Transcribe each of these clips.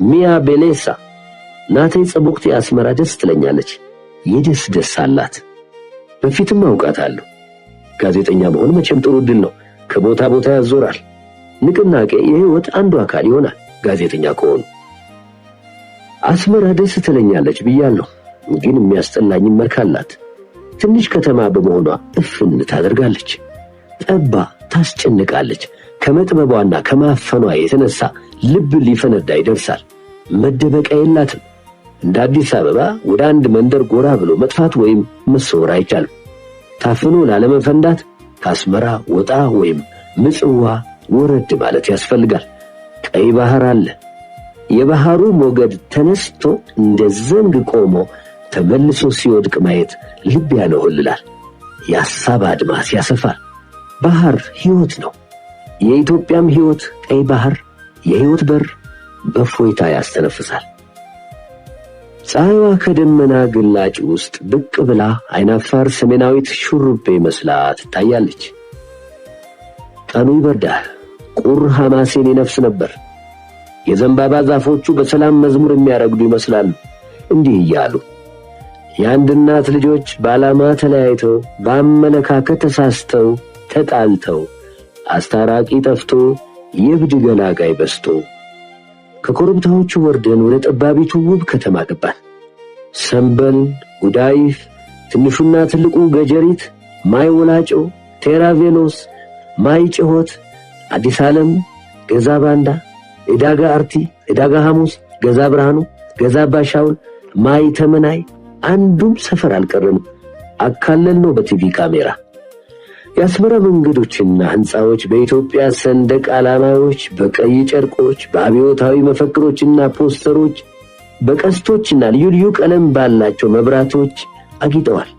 Mia bellezza ናተይ ጽቡቕቲ አስመራ ደስ ትለኛለች። የደስ ደስ አላት። በፊትም አውቃታለሁ። ጋዜጠኛ መሆን መቼም ጥሩ ዕድል ነው። ከቦታ ቦታ ያዞራል። ንቅናቄ የህይወት አንዱ አካል ይሆናል ጋዜጠኛ ከሆኑ። አስመራ ደስ ትለኛለች ብያለሁ፣ ግን የሚያስጠላኝም መልክ አላት። ትንሽ ከተማ በመሆኗ እፍን ታደርጋለች፣ ጠባ ታስጨንቃለች። ከመጥበቧና ከማፈኗ የተነሳ ልብ ሊፈነዳ ይደርሳል። መደበቂያ የላትም። እንደ አዲስ አበባ ወደ አንድ መንደር ጎራ ብሎ መጥፋት ወይም መሰወር አይቻልም። ታፍኖ ላለመፈንዳት ከአስመራ ወጣ ወይም ምጽዋ ወረድ ማለት ያስፈልጋል። ቀይ ባህር አለ። የባህሩ ሞገድ ተነስቶ እንደ ዘንግ ቆሞ ተመልሶ ሲወድቅ ማየት ልብ ያነሆልላል፣ የሐሳብ አድማስ ያሰፋል። ባህር ሕይወት ነው። የኢትዮጵያም ሕይወት ቀይ ባህር የሕይወት በር በእፎይታ ያስተነፍሳል። ፀሐይዋ ከደመና ግላጭ ውስጥ ብቅ ብላ አይናፋር ሰሜናዊት ሹሩቤ መስላ ትታያለች። ቀኑ ይበርዳል። ቁር ሐማሴን ይነፍስ ነበር። የዘንባባ ዛፎቹ በሰላም መዝሙር የሚያረግዱ ይመስላሉ። እንዲህ እያሉ የአንድ እናት ልጆች በዓላማ ተለያይተው በአመለካከት ተሳስተው ተጣልተው አስታራቂ ጠፍቶ የእብድ ገላጋይ በዝቶ ከኮረብታዎቹ ወርደን ወደ ጠባቢቱ ውብ ከተማ ገባን። ሰምበል፣ ጉዳይፍ፣ ትንሹና ትልቁ ገጀሪት፣ ማይ ወላጮ፣ ቴራቬሎስ፣ ማይ ጭሆት፣ አዲስ ዓለም፣ ገዛ ባንዳ፣ ዕዳጋ አርቲ፣ ዕዳጋ ሐሙስ፣ ገዛ ብርሃኑ፣ ገዛ ባሻውል፣ ማይ ተመናይ፣ አንዱም ሰፈር አልቀረንም። አካለል ነው በቲቪ ካሜራ። የአስመራ መንገዶችና ሕንፃዎች በኢትዮጵያ ሰንደቅ ዓላማዎች፣ በቀይ ጨርቆች፣ በአብዮታዊ መፈክሮችና ፖስተሮች፣ በቀስቶችና ልዩ ልዩ ቀለም ባላቸው መብራቶች አጊጠዋል፣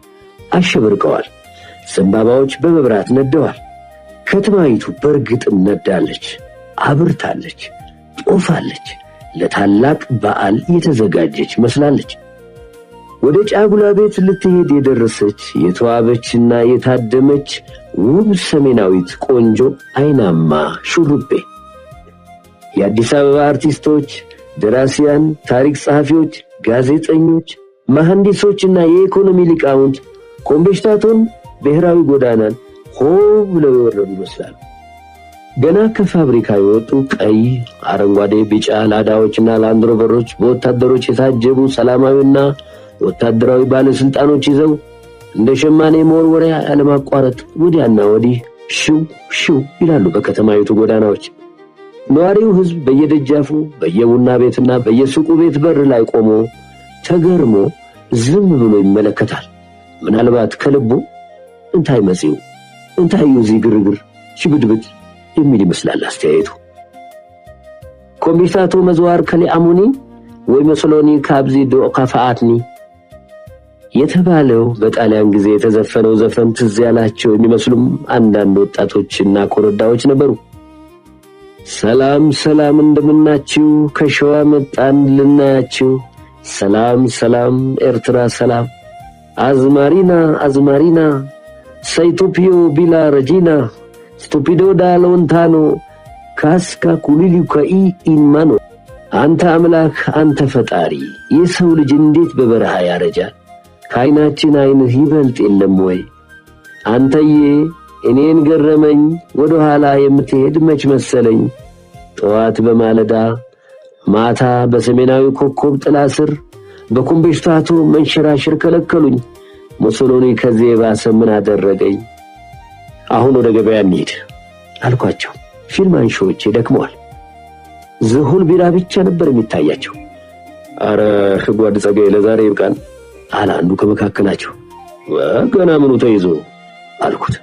አሸብርቀዋል። ዘንባባዎች በመብራት ነደዋል። ከተማይቱ በእርግጥም ነዳለች፣ አብርታለች፣ ጦፋለች። ለታላቅ በዓል የተዘጋጀች መስላለች። ወደ ጫጉላ ቤት ልትሄድ የደረሰች የተዋበችና የታደመች ውብ ሰሜናዊት ቆንጆ አይናማ ሹሩቤ። የአዲስ አበባ አርቲስቶች፣ ደራሲያን፣ ታሪክ ጸሐፊዎች፣ ጋዜጠኞች፣ መሐንዲሶችና የኢኮኖሚ ሊቃውንት ኮምቤሽታቶን ብሔራዊ ጎዳናን ሆ ብለው የወረዱ ይመስላሉ። ገና ከፋብሪካ የወጡ ቀይ፣ አረንጓዴ፣ ቢጫ ላዳዎችና ላንድሮቨሮች በወታደሮች የታጀቡ ሰላማዊና ወታደራዊ ባለስልጣኖች ይዘው እንደ ሸማኔ መወርወሪያ ያለማቋረጥ ወዲያና ወዲህ ሽው ሽው ይላሉ በከተማይቱ ጎዳናዎች። ነዋሪው ሕዝብ በየደጃፉ በየቡና ቤትና በየሱቁ ቤት በር ላይ ቆሞ ተገርሞ ዝም ብሎ ይመለከታል። ምናልባት ከልቡ እንታይ መጺው እንታይ እዩ እዚ ግርግር ሽብድብድ የሚል ይመስላል አስተያየቱ። ኮምቢታቶ መዝዋር ከሊአሙኒ ወይ መስሎኒ ካብዚ ዶ ከፈአትኒ የተባለው በጣሊያን ጊዜ የተዘፈነው ዘፈን ትዝ ያላቸው የሚመስሉም አንዳንድ ወጣቶችና ኮረዳዎች ነበሩ። ሰላም ሰላም፣ እንደምናችሁ፣ ከሸዋ መጣን ልናያችሁ። ሰላም ሰላም፣ ኤርትራ ሰላም፣ አዝማሪና አዝማሪና፣ ሰይቶፒዮ ቢላ ረጂና፣ ስቱፒዶ ዳ ሎንታኖ፣ ካስካ ኩሊሊካኢ ኢንማኖ። አንተ አምላክ፣ አንተ ፈጣሪ፣ የሰው ልጅ እንዴት በበረሃ ያረጃል? ከዓይናችን ዓይንህ ይበልጥ የለም ወይ? አንተዬ እኔን ገረመኝ፣ ወደ ኋላ የምትሄድ መች መሰለኝ። ጠዋት በማለዳ ማታ በሰሜናዊ ኮከብ ጥላ ስር በኮምቤሽታቶ መንሸራሸር ከለከሉኝ። ሙሶሎኒ ከዚህ የባሰ ምን አደረገኝ? አሁን ወደ ገበያ እንሂድ አልኳቸው። ፊልም አንሺዎቼ ደክመዋል። ዝሁል ቢራ ብቻ ነበር የሚታያቸው። አረ ጓድ ጸጋዬ ለዛሬ ይብቃን አለ አንዱ ከመካከላቸው። ገና ምኑ ተይዞ አልኩት።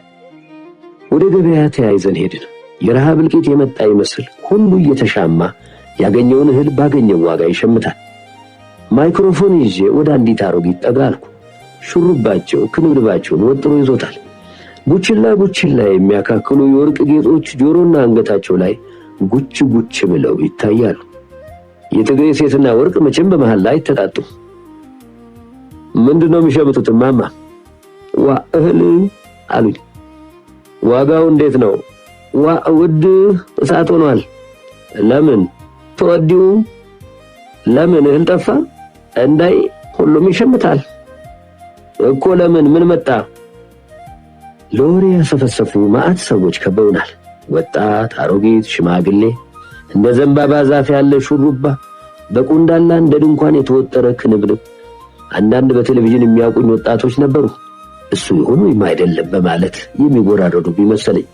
ወደ ገበያ ተያይዘን ሄድን። የረሃብ እልቂት የመጣ ይመስል ሁሉ እየተሻማ ያገኘውን እህል ባገኘው ዋጋ ይሸምታል። ማይክሮፎን ይዤ ወደ አንዲት አሮጊት ጠጋ አልኩ። ሹሩባቸው ክንብንባቸውን ወጥሮ ይዞታል። ቡችላ ቡችላ የሚያካክሉ የወርቅ ጌጦች ጆሮና አንገታቸው ላይ ጉች ጉች ብለው ይታያሉ። የትግሬ ሴትና ወርቅ መቼም በመሃል ላይ አይተጣጡም። ምንድን ነው የሚሸምቱት እማማ? ዋ እህል አሉኝ። ዋጋው እንዴት ነው? ዋ ውድ እሳት ሆኗል። ለምን ተወዲው? ለምን እህል ጠፋ? እንዳይ ሁሉም ይሸምታል እኮ። ለምን ምን መጣ? ለወሬ ያሰፈሰፉ ማዕት ሰዎች ከበውናል። ወጣት፣ አሮጊት፣ ሽማግሌ፣ እንደ ዘንባባ ዛፍ ያለ ሹሩባ፣ በቁንዳላ እንደ ድንኳን የተወጠረ ክንብንብ። አንዳንድ በቴሌቪዥን የሚያውቁኝ ወጣቶች ነበሩ። እሱ ይሆን ወይም አይደለም በማለት የሚጎራረዱ ቢመሰለኝ።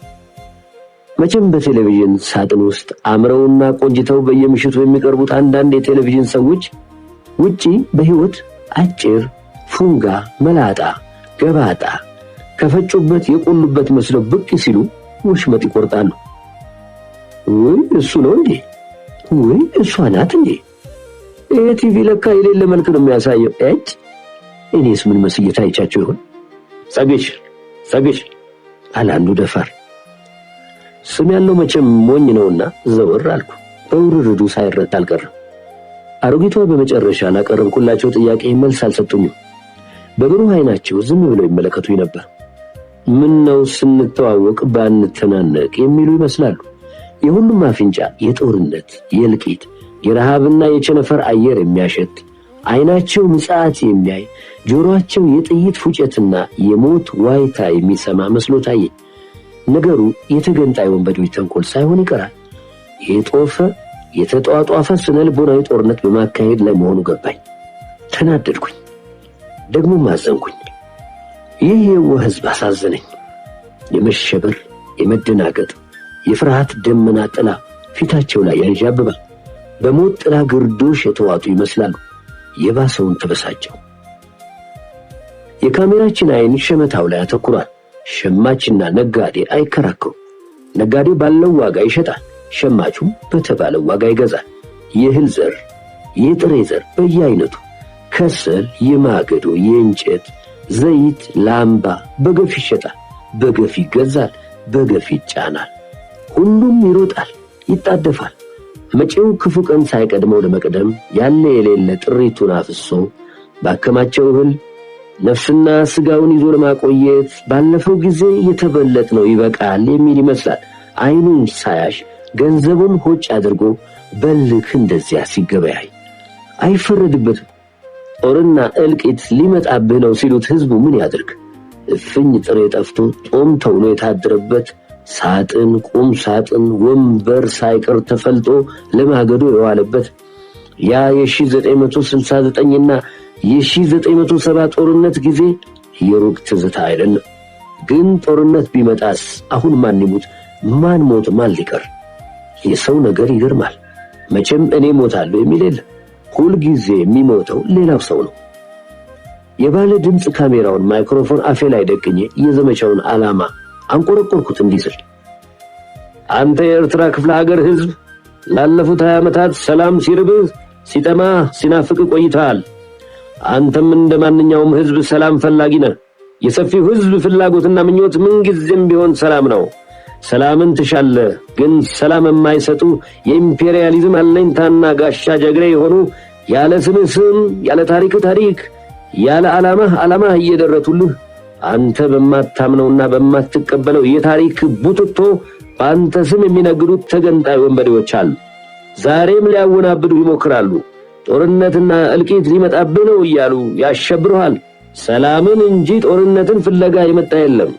መቼም በቴሌቪዥን ሳጥን ውስጥ አምረውና ቆንጅተው በየምሽቱ የሚቀርቡት አንዳንድ የቴሌቪዥን ሰዎች ውጪ በሕይወት አጭር፣ ፉንጋ፣ መላጣ፣ ገባጣ ከፈጩበት የቆሉበት መስለው ብቅ ሲሉ ወሽመጥ ይቆርጣሉ። ውይ እሱ ነው እንዴ? ውይ እሷ ናት እንዴ? ይሄ ቲቪ ለካ የሌለ መልክ ነው የሚያሳየው። እጭ እኔስ ምን መስዬ ታይቻቸው ይሆን? ጸግሽ ጸግሽ አለ አንዱ ደፋር። ስም ያለው መቼም ሞኝ ነውና ዘወር አልኩ። በውርርዱ ሳይረታ አልቀረም። አሮጊቷ በመጨረሻ ላቀረብኩላቸው ጥያቄ መልስ አልሰጡኝም። በብሩህ ዓይናቸው ዝም ብለው ይመለከቱኝ ነበር። ምን ነው ስንተዋወቅ ባንተናነቅ የሚሉ ይመስላሉ። የሁሉም አፍንጫ የጦርነት፣ የእልቂት፣ የረሃብና የቸነፈር አየር የሚያሸት፣ ዓይናቸው ምጽአት የሚያይ፣ ጆሮአቸው የጥይት ፉጨትና የሞት ዋይታ የሚሰማ መስሎ ታየኝ። ነገሩ የተገንጣይ ወንበዴዎች ተንኮል ሳይሆን ይቀራል። የጦፈ የተጧጧፈ ስነ ልቦናዊ ጦርነት በማካሄድ ላይ መሆኑ ገባኝ። ተናደድኩኝ፣ ደግሞም አዘንኩኝ። ይህ የዋህ ሕዝብ አሳዘነኝ። የመሸበር፣ የመደናገጥ፣ የፍርሃት ደመና ጥላ ፊታቸው ላይ ያንዣብባል። በሞት ጥላ ግርዶሽ የተዋጡ ይመስላሉ። የባሰውን ተበሳጨው። የካሜራችን ዓይን ሸመታው ላይ አተኩሯል። ሸማችና ነጋዴ አይከራከሩም። ነጋዴው ባለው ዋጋ ይሸጣል፣ ሸማቹም በተባለው ዋጋ ይገዛል። የእህል ዘር፣ የጥሬ ዘር በየአይነቱ፣ ከሰል፣ የማገዶ፣ የእንጨት፣ ዘይት፣ ላምባ በገፍ ይሸጣል፣ በገፍ ይገዛል፣ በገፍ ይጫናል። ሁሉም ይሮጣል፣ ይጣደፋል። መጪው ክፉ ቀን ሳይቀድመው ለመቅደም ያለ የሌለ ጥሪቱን አፍሶ ባከማቸው እህል ነፍስና ስጋውን ይዞ ለማቆየት ባለፈው ጊዜ የተበለጥነው ይበቃል የሚል ይመስላል። ዓይኑን ሳያሽ ገንዘቡን ሆጭ አድርጎ በልክ እንደዚያ ሲገበያይ አይፈረድበትም። ጦርና እልቂት ሊመጣብህ ነው ሲሉት ሕዝቡ ምን ያድርግ? እፍኝ ጥሬ ጠፍቶ ጦም ተውሎ የታደረበት ሳጥን፣ ቁም ሳጥን፣ ወንበር ሳይቀር ተፈልጦ ለማገዶ የዋለበት ያ የ1969 እና የ1970 ጦርነት ጊዜ የሩቅ ትዝታ አይደለም። ግን ጦርነት ቢመጣስ አሁን ማን ይሙት? ማን ሞት? ማን ሊቀር? የሰው ነገር ይገርማል። መቼም እኔ ሞታለሁ የሚል የለም። ሁልጊዜ የሚሞተው ሌላው ሰው ነው። የባለ ድምፅ ካሜራውን ማይክሮፎን አፌ ላይ ደቅኜ የዘመቻውን ዓላማ አንቆረቆርኩት እንዲህ ስል፣ አንተ የኤርትራ ክፍለ ሀገር ሕዝብ ላለፉት 20 ዓመታት ሰላም ሲርብህ፣ ሲጠማህ፣ ሲናፍቅ ቆይተሃል። አንተም እንደ ማንኛውም ሕዝብ ሰላም ፈላጊ ነህ። የሰፊው ሕዝብ ፍላጎትና ምኞት ምንጊዜም ቢሆን ሰላም ነው። ሰላምን ትሻለህ። ግን ሰላም የማይሰጡ የኢምፔሪያሊዝም አለኝታና ጋሻ ጀግሬ የሆኑ ያለ ስምህ ስም፣ ያለ ታሪክ ታሪክ፣ ያለ ዓላማህ ዓላማህ እየደረቱልህ አንተ በማታምነውና በማትቀበለው የታሪክ ቡትቶ በአንተ ስም የሚነግዱት ተገንጣይ ወንበዴዎች አሉ። ዛሬም ሊያወናብዱ ይሞክራሉ። ጦርነትና እልቂት ሊመጣብህ ነው እያሉ ያሸብሩሃል። ሰላምን እንጂ ጦርነትን ፍለጋ የመጣ የለም።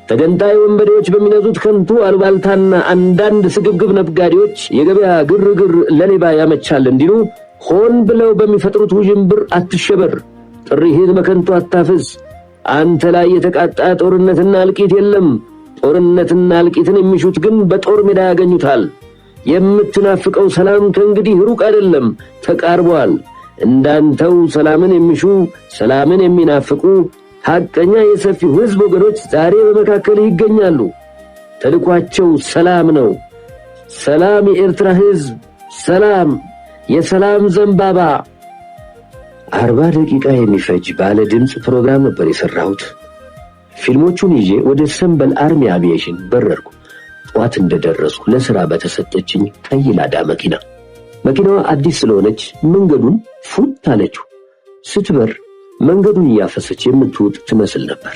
ተገንጣይ ወንበዴዎች በሚነዙት ከንቱ አሉባልታና አንዳንድ ስግብግብ ነጋዴዎች የገበያ ግርግር ለሌባ ያመቻል እንዲሉ ሆን ብለው በሚፈጥሩት ውዥንብር አትሸበር። ጥሪህን በከንቱ አታፍስ። አንተ ላይ የተቃጣ ጦርነትና እልቂት የለም። ጦርነትና እልቂትን የሚሹት ግን በጦር ሜዳ ያገኙታል። የምትናፍቀው ሰላም ከእንግዲህ ሩቅ አይደለም፣ ተቃርቧል። እንዳንተው ሰላምን የሚሹ ሰላምን የሚናፍቁ ሐቀኛ የሰፊው ሕዝብ ወገኖች ዛሬ በመካከልህ ይገኛሉ። ተልኳቸው ሰላም ነው። ሰላም የኤርትራ ሕዝብ፣ ሰላም፣ የሰላም ዘንባባ። 40 ደቂቃ የሚፈጅ ባለ ድምፅ ፕሮግራም ነበር የሠራሁት። ፊልሞቹን ይዤ ወደ ሰንበል Army Aviation በረርኩ። ጠዋት እንደደረስኩ ለሥራ በተሰጠችኝ ቀይ ላዳ መኪና። መኪናዋ አዲስ ስለሆነች መንገዱን ፉት አለችው። ስትበር መንገዱን እያፈሰች የምትውጥ ትመስል ነበር።